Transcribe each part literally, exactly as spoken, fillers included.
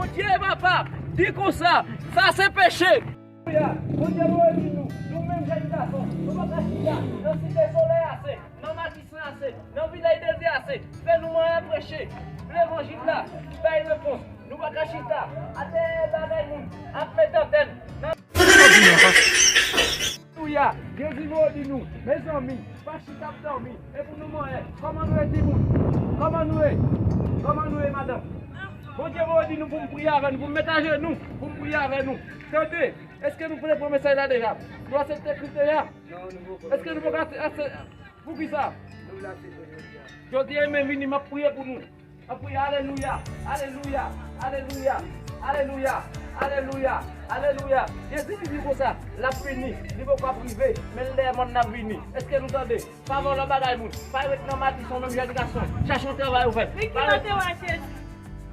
Bondye papa, di konsa, sa se peche. Bondye voye di nou, nou menm jèn gason, nou pa ka chita nan Site Solèy ase, nan Matisan ase, nan Vilaj de Dye ase, fè nou manyen preche levanjil la, bay repons. Nou pa ka chita atè bagay moun ap met antèn nan. Alelouya, Jezi voye di nou, mezanmi, pa chita ap dòmi. E pou nou manyen, kòman nou ye timoun? Kòman nou ye? Kòman nou ye madanm? Bondye voye di nou pou m priye avè nou, pou m met ajenou, pou m priye avè nou. Tande, èske nou pran mesaj la deja? Nou aksepte Kris deja? Èske nou poko aksepte? Poukisa? Jodi a menm vini, m ap priye pou nou. M ap priye, alelouya, alelouya, alelouya, alelouya, alelouya, alelouya. Jezi ki di konsa, l ap vini, li poko ap rive, men l dèyè mòn nan ap vini. Èske nou tande? Pa vòlò bagay moun. Pa ret nan Matisan menm jèn gason. Chache yon travay ou fè. Men ki kote w a Jezi?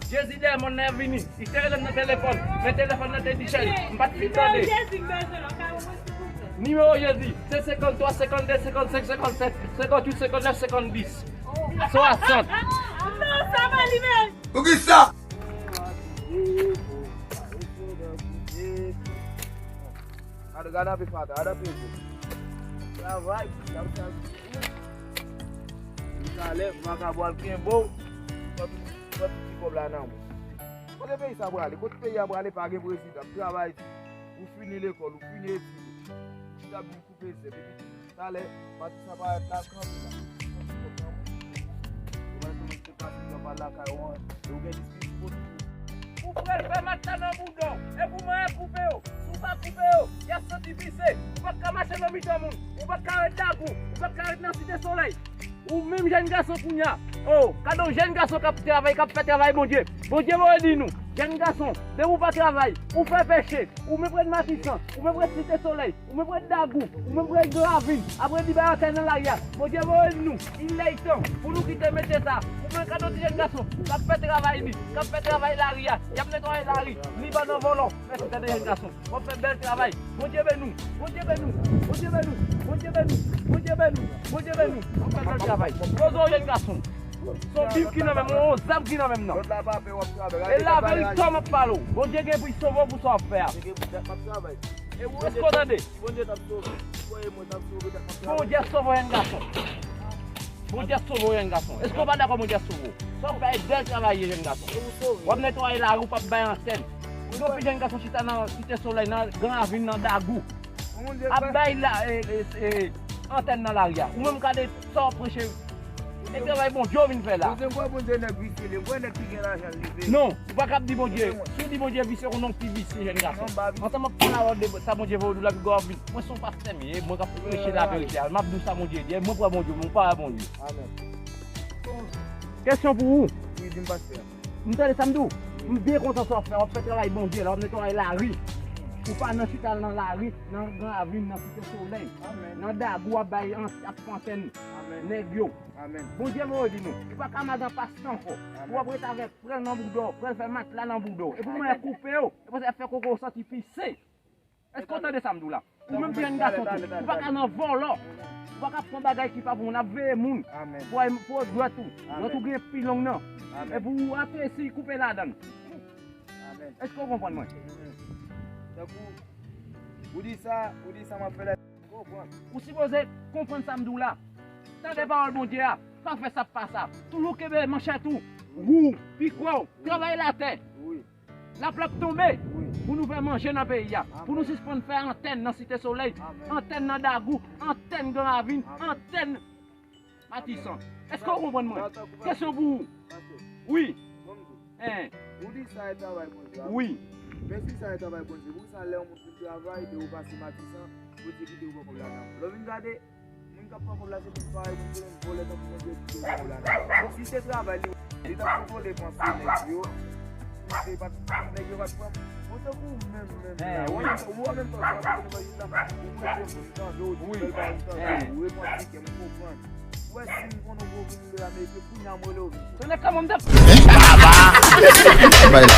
Jezi dèyè mòn nan ap vini. Li te rele m nan telefòn. Men telefòn nan te di chèl. M pa t fin tande. Nimewo Jezi, m bezwen l, w ka voye silvouplè? Nimewo Jezi, se senkanntwa, senkannde, senkannsenk, senkannsèt, senkantuit, senkannèf, senkanndis. Swasant. Non, sa pa li menm. Poukisa? Gade, gade anpe fatra, gade anpe zo. Travay, travay, travay. Talè, vakabon al kenbe w. Pran tout, pran tout ti kòb la nan men w. Kote peyi sa prale? Kote peyi a prale? Pa gen prezidan. Travay di. Ou fini lekòl, ou fini etid ou. Ou chita ap vin koupe zèb. Epi talè, Matisan parèt la, kanpe la. Pran ti kòb nan men w. Ou pral kòmanse pase nan pa lakay ou an. E ou gen disponiblite. Ou pral fè matla nan bouda w. E pou manyen koupe yo. Si w pa koupe yo, y ap santi vise. Ou pa ka mache nan mitan moun. Ou pa ka ret Dagou. Ou pa ka ret nan Site Solèy. Ou menm jèn gason kounye a. O, gade yon jèn gason k ap travay, k ap fè travay Bondye. Bondye voye di nou, jèn gason, depi w pa travay, ou fè peche, ou menm ret Matisan, ou menm ret Site Solèy, ou menm ret Dagou, ou menm ret Gran Ravin, apre li bay antèn nan lari a. Bondye voye di nou, il est temps pou nou kite mete sa. Ou menm gade yon ti jèn gason k ap fè travay li, k ap fè travay lari a, y ap netwaye lari, li pa nan vòlò. Mèsi, tande jèn gason. W ap fè bèl travay. Bondye beni w. Bondye beni w. Bondye beni w. Bondye beni w. Bondye beni w. Bondye beni w. W ap fè bèl travay. Poze w, jèn gason. Se yon bib ki nan men m, yon zam ki nan men m nan. Lòt la pa pè, w ap travay. E la verite m ap pale w. Bondye gen pou l sove w pou sa w ap fè a. Bondye gen pou dat m ap travay. E ou, èske w tande? Si Bondye t ap sove, si w kwè mwen t ap sove dat m ap travay. Bondye ap sove w, jèn gason. Bondye ap sove w, jèn gason. Èske w pa dakò Bondye ap sove w? Sa w fè bèl travay ye, jèn gason. W ap netwaye lari, w p ap bay antèn. Gen anpil jèn gason chita nan Site Solèy, nan Gran Ravin, nan Dagou. Ap bay la, e, e, e, antèn nan lari a. Ou menm gade sa w ap preche. E travay Bondye w vin fè la. Bondye, m kwè Bondye nèg visye li, m kwè nèg ki gen lajan li veye. Non, ou pa ka ap di Bondye. Si w di Bondye visye, konnen w pi visye, jèn gason. Antan m ap pale avè w de sa Bondye voye w la, pi gwo ap vin. Mwen se yon pastè m ye, mwen k ap preche laverite a. M ap di w sa Bondye di, mwen kwè Bondye, mwen pa wè Bondye. Amèn. Kesyon pou ou. Wi, di m, pastè. M tande sa m di w. M byen kontan sa w ap fè. W ap fè travay Bondye la, w ap netwaye lari. Ou pa nan chita nan lari, nan Gran Ravin, nan Site Solèy, nan Dagou, w ap bay an-, ap fè antèn nèg yo. Amèn. Bondye voye di nou. Ou pa ka madan pastè ankò. Amèn. Ou ap rete avèk, pran l nan bouda w, pran l fè matla nan bouda w. Epi mwen koupe yo. E konsa y ap fè koko w santi vise. Èske w tande sa m di w la? Ou menm ki jèn gason tou, ou pa ka nan vòlò. Ou pa ka pran bagay ki pa pou moun, ap veye moun. Amèn. Pou w, pou w dwèt ou. Amèn. Dwèt ou gen pi long nan. Amèn. Epi w ap resi koupe ladan l. Amèn. Èske w konprann mwen? Tankou, ou di sa, ou di sa, m ap fè la, m konprann. Ou sipoze konprann sa m di w la. Tande pawòl Bondye a. Pa fè sa, pa sa. Toujou kenbe manchèt ou. Wou, pikò w, travay latè. Wi. Lapli ap tonbe pou nou fè manje nan peyi a. Pou nou sispann fè antèn nan Site Solèy, antèn nan Dagou, antèn Gran Ravin, antèn Matisan. Èske w konprann mwen? Kesyon pou ou. Wi. Hein. Ou di sa e travay Bondye a. Wi. Men si sa e travay Bondye, poukisa lè yon moun fin travay, de ou pase Matisan, Bondye kite ou pran kòb la nan men w? Lè w vin gade, moun k ap pran kòb la, se moun parèy Bondye, menm vòlè tankou Bondye kite ou pran kòb la nan men w. Si se travay li, li t ap kontwole panse nèg yo. Si se pa t, nèg yo pa t pran. Bon, tankou ou menm, menm la, ou an menm tan, ou an menm tan, ou ap konnen pa jis la, ou prese moun, m tande w, di bèl bagay, m tande w, ou repanti kè m, m konprann. Ou wè, si m konnen w poko vin de Amerik, kounye a m rele w vin. Se nèg kòman m t ap. Bay la.